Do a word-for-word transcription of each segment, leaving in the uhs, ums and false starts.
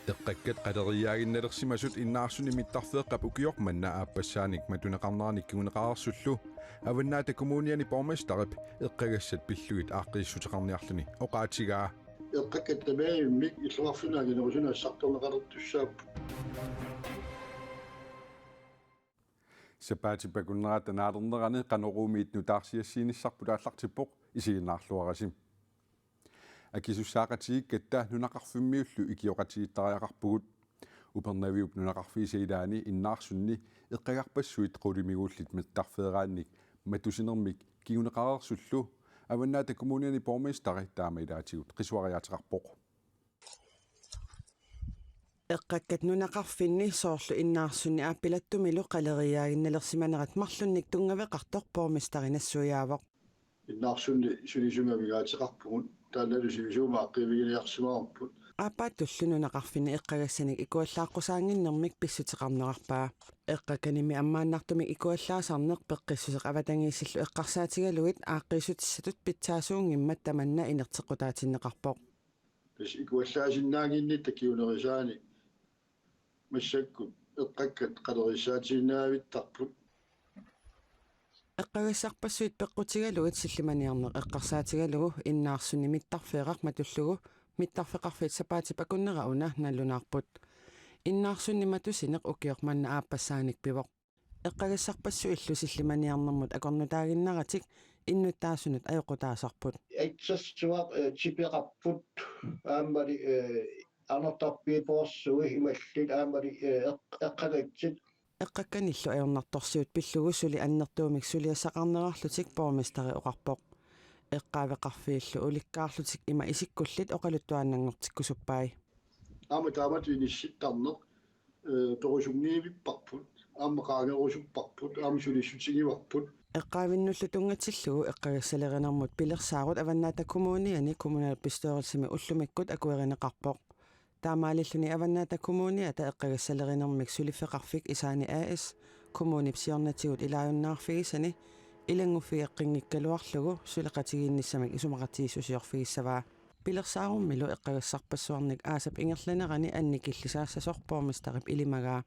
Eqqakkat qaleriiaaginnalersimasut Innaarsunni mittarfeeqqap ukioq manna aappassaanik matuneqarneranik kinguneqareersullu Avannaata Kommuniani borgmesterip eqqagassat pillugit aaqqiissuteqarniarluni oqaatigaa. Eqqakkat tamaavimmik illoqarfinni anginerusunut assartorneqalertussaapput. Sapaatip akunnerata naalernerani Qanoruumiit nutaarsiassiinissarput aallartippoq, isiginnaarluarisi. Akisussaaqatigiikkatta nunaqarfimmiullu ikioqatigiittariaqarpugut. Upernaviup nunaqarfiisa ilaani Innaarsunni eqqagarpassuit qulimiguullit mittarfeeraannik matusinermik kinguneqareersullu Avannaata Kommuniani borgmesteri taama ilaatigut qisuariaateqarpoq. Eqqakkat nunaqarfinni soorlu Innaarsunni Aappilattumilu qaleriiaaginnalersimanerat marlunnik tunngaveqartoq borgmesteri nassuiaavoq. Innaarsunni sulisumik amigaateqarpugut, taannalu sivisuumik aaqqiiviginiarsimavarput. Aappaattullu nunaqarfinni eqqagassanik ikuallaaqqusaannginnermik pissuteqarnerarpaa. Eqqakkanimi ammaannartumik ikuallaasarneq peqqissuseq avatangiisillu eqqarsaatigalugit aaqqiissutissatut pitsaasuunngimmat tamanna inerteqqutaatinneqarpoq. Tassa ikuallaasinnaannginnitta kingunerisaani massakkut eqqakkat qaleriissaatiinnaavittarput. Eqqagassarpassuit peqqutigalugit sillimaniarneq eqqarsaatigalugu Innaarsunni mittarfeeraq matullugu mittarfeqarfiit sapaatip akunnera una nalunaarput. Innaarsunni matusineq ukioq manna aappassaanik pivoq. Eqqagassarpassuillu sillimaniarnermut akornutaaginnaratik innuttaasunut ajoqutaasarput. Aitsassuaq, eh, tipeqarput, aammali, eh, anortarpiit poorsuit imallit, aammali, eh, eq-, eqqagatsit. Eqqakkanillu ajornartorsiut pillugu suli annertuumik suliassaqarnerarlutik borgmesteri oqarpoq. Eqqaaveqarfiillu ulikkaarlutik ima isikkullit oqaluttuaannanngortikkusuppai. Aamma taamatut inissittarneq, eh, torusunngiivipparput, aamma qaangerusupparput, aamma sulissutigivarput. Eqqaavinnullu tunngatillugu eqqagassalerinermut pilersaarut Avannaata Kommuniani kommunalbestyrelsimi ullumikkut akuerineqarpoq. Taamaalilluni Avannaata Kommuniata eqqagassalerinermik suliffeqarfik Isaani A/S kommunip siornatigut ilaajunnaarfigisani ilannguffigeqqinngikkaluarlugu suleqatigiinnissamik isumaqatigiissusiorfigissavaa. Pilersaarummilu eqqagassarpassuarnik aasap ingerlanerani annikillisaassasoq borgmesterip ilimagaa.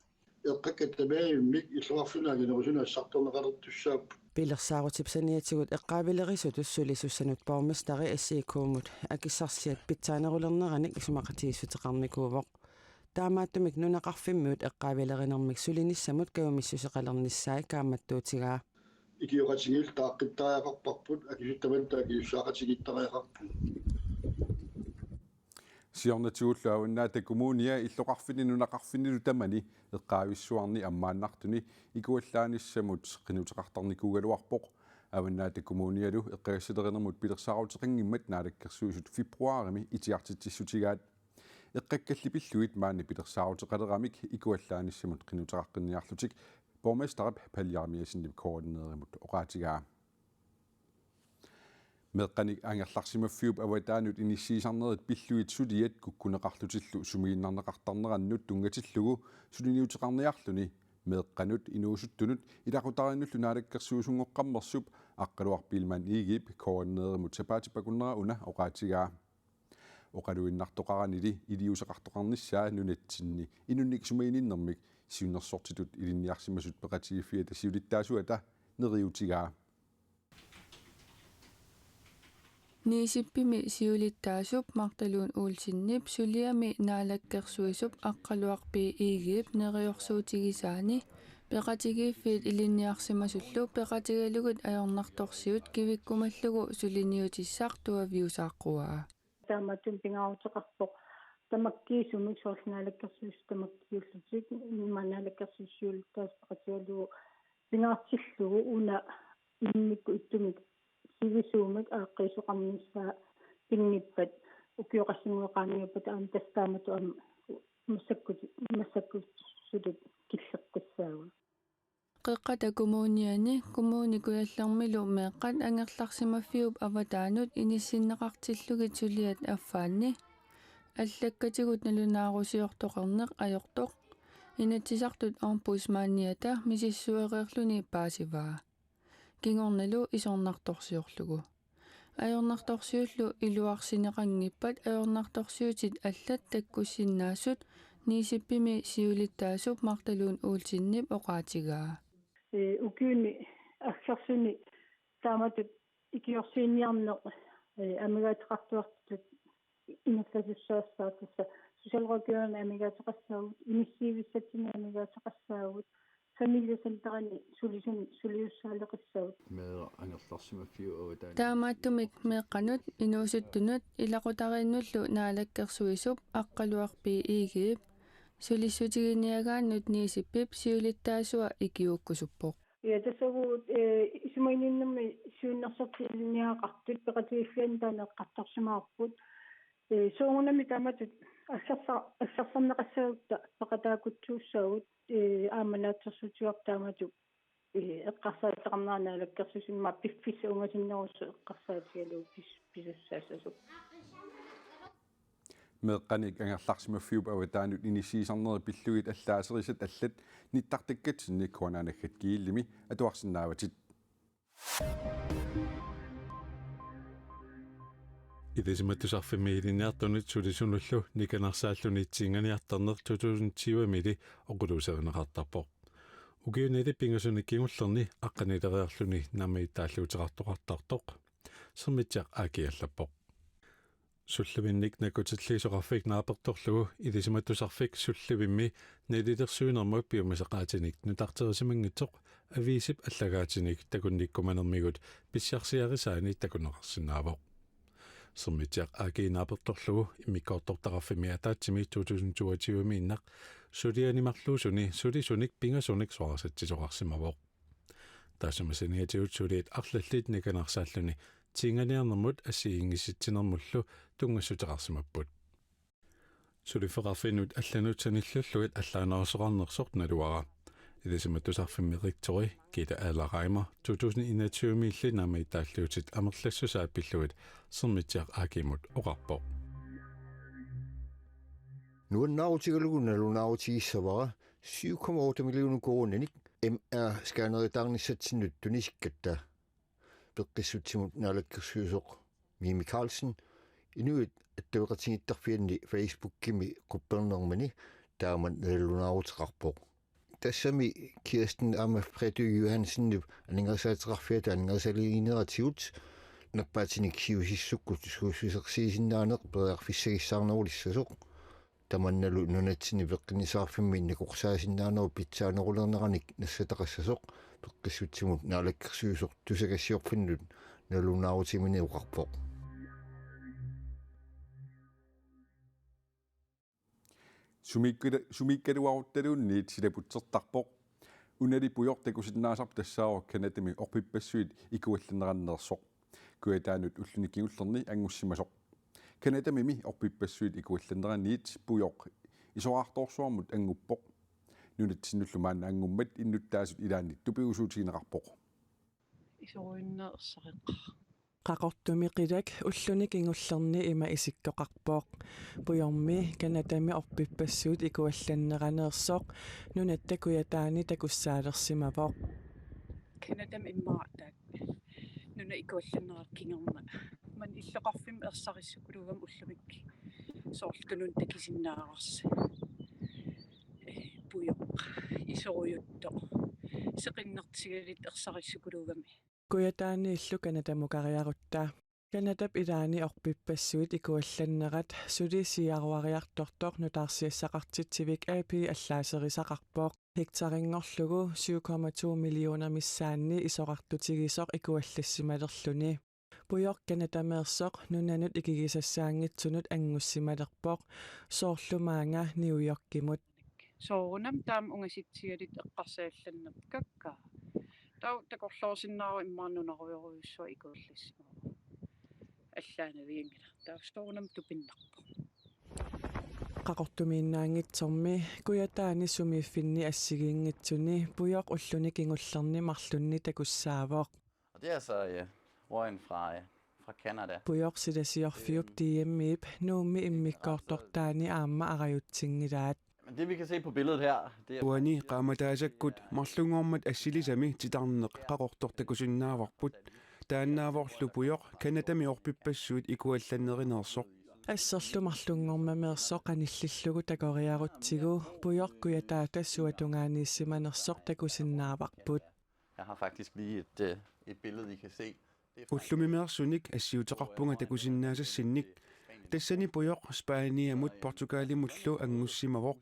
Eqqakkat tamaavimmik illoqarfinni anginerusunut assartorneqalertussaapput. Pilersaarutip saniatigut eqqaavilerisutut sulisussanut borgmesteri S I K-mut akissarsiat pitsaanerulerneranik isumaqatigiissuteqarnikuuvoq. Taamaattumik nunaqarfimmiut eqqaavilerinermik sulinissamut kajumissuseqalernissaat kaammattuutigaa. Ikioqatigiillu taaqqittariaqarparput, akisuttamatta akisussaaqatigiittariaqarpugut. Siornatigullu Avannaata Kommunia illoqarfinni nunaqarfinnilu tamani eqqaavissuarni ammaannartuni ikuallaanissamut qinuteqartarnikuugaluarpoq. Avannaata Kommunialu eqqagassalerinermut pilersaaruteqanngimmat Naalakkersuisut februarimi itigartitsissutigaat. Eqqakkalli pillugit maani pilersaaruteqaleramik ikuallaanissamut qinuteqaqqinniarlutik borgmesterip Palle Jeremiassenip K N R-imut oqaatigaa. Meeqqanik angerlarsimaffiup avataanut inissiisarnerit pillugit suliat kukkuneqarlutillu sumiginnarneqartarnerannut tunngatillugu suliniuteqarniarluni meeqqanut inuusuttunut ilaqutariinnullu naalakkersuisunngoqqammersup Aqqaluaq Biilmann Egedep K N R-imut sapaatip akunnera una oqaatigaa. Oqaluinnartoqaranili iliuuseqartoqarnissaa nunatsinni inunnik sumiginninnermik siunnersortitut ilinniarsimasut peqatigiiffiata siulittaasuata neriuutigaa. Niisipimi siulittaasup Martha Lund Olsenip suliami naalakkersuisup Aqqaluaq B. Egedep neriorsuutigisaani peqatigiiffiit ilinniarsimasullu peqatigalugit ajornartorsiut kivikkumallugu suliniutissaq tuaviusaaqquaa. Taamatut pingaaruteqarpoq tamakkiisumik soorlu naalakkersuisut tamakkiullutik, ima naalakkersuisut siulittaasut peqatigalugu pingaartillugu una immikkut ittumik sivisuumik aaqqiisoqarnissaa pinngippat ukioqassannguit qaangiuppata aamma tassa taamatut aamma massakkut, massakkut suli killeqqissaagut. Qeqqata Kommuniani Kommune Kujallermilu meeqqat angerlarsimaffiup avataanut inissinneqartillugit suliat affaanni allakkatigut nalunaarusiortoqarneq ajortoq Inatsisartut Ombudsmandiata misissuereerluni paasivaa. Kingornalu isornartorsiorlugu. Ajornartorsiullu iluarsineqanngippat ajornartorsiutit allat takkussinnaasut NIISIP-imi siulittaasup Martha Lund Olsenip oqaatigaa. Ee, ukiuni aggersuni taamatut ikiorsiiniarneq, ee, amigaateqartuartutut ingerlasussaassaaq, tassa socialrådgiverne amigaateqassaagut, inissiivissatsinni amigaateqassaagut, familiecenterini sulisun-, suliussaaleqassaagut. Meeqqat angerlarsimaffiup avataani. Taamaattumik meeqqanut inuusuttunut ilaqutariinnullu Naalakkersuisup Aqqaluaq B. Egedep sulissutiginiagaannut NIISIP-ip siulittaasua ikiuukkusuppoq. Ja, tassa uagut, eh, isumaginninnermi siunnersortilinniagaqartut peqatigiiffianni taanna eqqartorsimavarput. Eh, soorunami taamatut aggersa-, aggersarneqassagutta peqataakutsuussaagut, eh, aamma naatsorsuutigaarput taamatut, eh, eqqarsaatitaqarnera Naalakkersuisut immaqa piffissaq ungasinnerusoq eqqarsaatigalugu pis-, pisussaassasoq. Meeqqanik angerlarsimaffiup avataanut inissiisarneri pillugit allaaserisat allat nittartakkatsinni K N R naggat G L-imi atuarsinnaavatit. Ilisimatusarfimmi ilinniartunut sulisunullu nikanarsaalluni tiinganiartarneq to tusind tyve-mili oqaluuserineqartarpoq. Ukiunili pingasunik kingullerni aqqanileriarluni naammagittaalluuteqartoqartartoq Sermitsiaq A G allappoq. Sullivinnik nakkutilliisoqarfik naapertorlugu Ilisimatusarfik sullivimmi nalilersuinermut piumasaqaatinik nutarterisimanngitsoq aviisip allagaatinik takunnikkumanermigut pissarsiarisaani takuneqarsinnaavoq. Sermitsiaq A G naapertorlugu immikkoortortaqarfimmi ataatsimi to tusind toogtyve-miinnaq suliani marluusuni sulisunik pingasunik suarasatsisoqarsimavoq. Taassuma saniatigut suliat arlallit nikanarsaalluni tiinganiarnermut assigiinngissitsinermullu tunngassuteqarsimapput. Suliffeqarfinnut allanut sanilliullugit allaanerussoqarnersoq naluara. Ilisimatusarfimmi rektori Gitte Adler Reimer to tusind enogtyve-miilli naammagittaalliuutit amerlassusaat pillugit Sermitsiaq A G-mut oqarpoq. Nuannaarutigalugu nalunaarutigissavara syv komma otte millioner koruuninik M R-scanneritaarnissatsinnut tunisikkatta. Peqqissutsimut naalakkersuisoq Mimi Karlsen inuit attaveqatigiittarfianni Facebookimi quppernermini taama nalunaaruteqarpoq. Tassami Kirsten aamma Freddy Johansenip aningaasaateqarfiata aningaasaliineratigut nappaatinik siusissukkut suussisersiisinnaaneq periarfissagissaarnerulissasoq. Tamannalu nunatsinni peqqinnissaqarfimmi nakoqqisaasinnaanerup pitsaanerulerneranik nassataqassasoq peqqissutsimut naalakkersuisoq tusagassiorfinnut nalunaarutiminik oqarpoq. Sumiikkala-, sumiikkaluaruttaluunniit silaputsertarpoq. Unali pujoq takusinnaasarput tassaavoq Canadami orpippassuit ikuallanneranneersoq. Kujataanut ulluni kingullerni anngussimasoq. Canadamimi orpippassuit ikuallanneraniit pujoq isorartoorsuarmut anguppoq. Nunatsinnullu maanna angummat innuttaasut ilaanni tupigusuutigineqarpoq. Isorujunneq ersareqqaaq. Qaqortumi qilak ulluni kingullerni ima isikkoqarpoq. Pujormi Canadami orpippassuit ikuallanneraneersoq nunatta Kujataani takussaalersimavoq. Canadami immaqa taakku nunat ikuallannerat kingorna. Maani illoqarfimmi ersarissukuluugami ullumikkut soorlu tunun takusinnaavarsi. Ee, pujoq, isorujuttoq, seqinnertigalugu ersarissukuluugami. Kujataaniillu Canadamukariarutta. Canadap ilaani orpippassuit ikuallannerat suli siaruariartortoq nutaarsiassaqartitsivik A P allaaserisaqarpoq. Hektarinngorlugu syv komma to millioner missaanni isorartutigisoq ikuallassimalerluni. Pujoq Canadameersoq nunanut ikigisassaanngitsunut anngussimalerpoq, soorlu maanga New Yorkimut. Soorunami taama ungasitsigalugu eqqarsaallannerput kakkaa. Taava takorloorsinnaavoq immaqa nunarujorujussuaq ikuallassimavoq. Allaanavianngilaq. Taava soorunami tupinnarpoq. Qaqortumiinnaanngitsormi Kujataani sumiiffinni assigiinngitsuni pujoq ulluni kingullerni marlunni takussaavoq. Og det er så, øh, Røgen fra, øh, fra Canada. Pujoq silasiorfiup D M-ip Nuummi immikkoortortaani aamma arajutsinngilaat. Men det, vi kan se på billedet her, det er... Uani qaamataasakkut marlunngormat assilisami titarneq qaqortoq takusinnaavarput. Taannaavorlu pujoq Canadami orpippassuit ikuallannerineersoq. Asserlu marlunngormameersoq qanillillugu takoriarutsigu Pujoq Kujataata suatungaaniissimanersoq takusinnaavarput. Jeg har faktisk lige et, øh, et billede, I kan se. Ullumimeersunik assiuteqarpunga takusinnaasassinnik. Tassani Pujoq Spaniamut Portugalimullu anngussimavoq.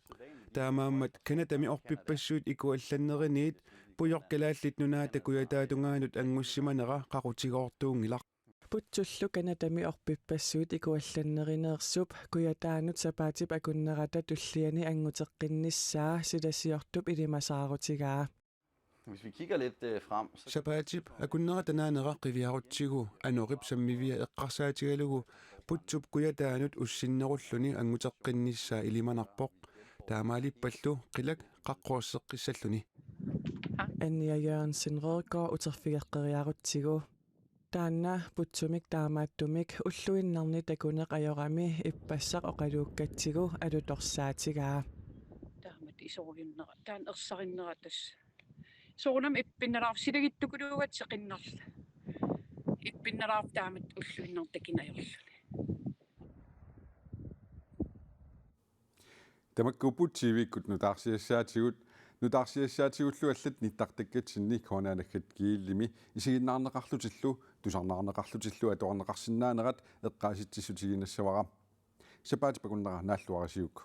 Taamaammat Canadami orpippassuit ikuallanneriniit Pujoq Kalaallit Nunaata Kujataatungaanut anngussimanera qaqutigoortuunngilaq. Putsullu Canadami orpippassuit ikuallannerineersup Kujataanut sapaatip akunnerata tulliani annguteqqinnissaa silasiortup ilimasaarutigaa. Hvis vi kigger lidt, øh, frem, så Sapaatip akunnerata naanera qiviarutsigu anorip sammivia eqqarsaatigalugu Putsup Kujataanut ussinnerulluni annguteqqinnissaa ilimanarpoq. Taamaalippallu qilak qaqqorseqqissalluni. Anja Jørgensen Rørgaard uterfigeqqeriarutsigu. Taanna Putsumik taamaattumik ulluinnarni takuneq ajorami ippassaq oqaluukkatsigu alutorsaatigaa. Taamatut isorujunnera, taanna ersarinnera tassa. Soorunami ippinnalaarpoq silagittukuluugatsigit qinnarlu. Ippinnalaarpoq taamatut ulluinnarni takuneq ajorluni. Tamakkuupput T V-kkut nutaarsiassaatigut, nutaarsiassaatigullu allat nittartakkatsinni K N R naggat G L-imi isiginnaarneqarlutillu, tusarnaarneqarlutillu atuarneqarsinnaanerat eqqaasitsissutigiinnassavara. Sapaatip akunnera naalluarisiuk.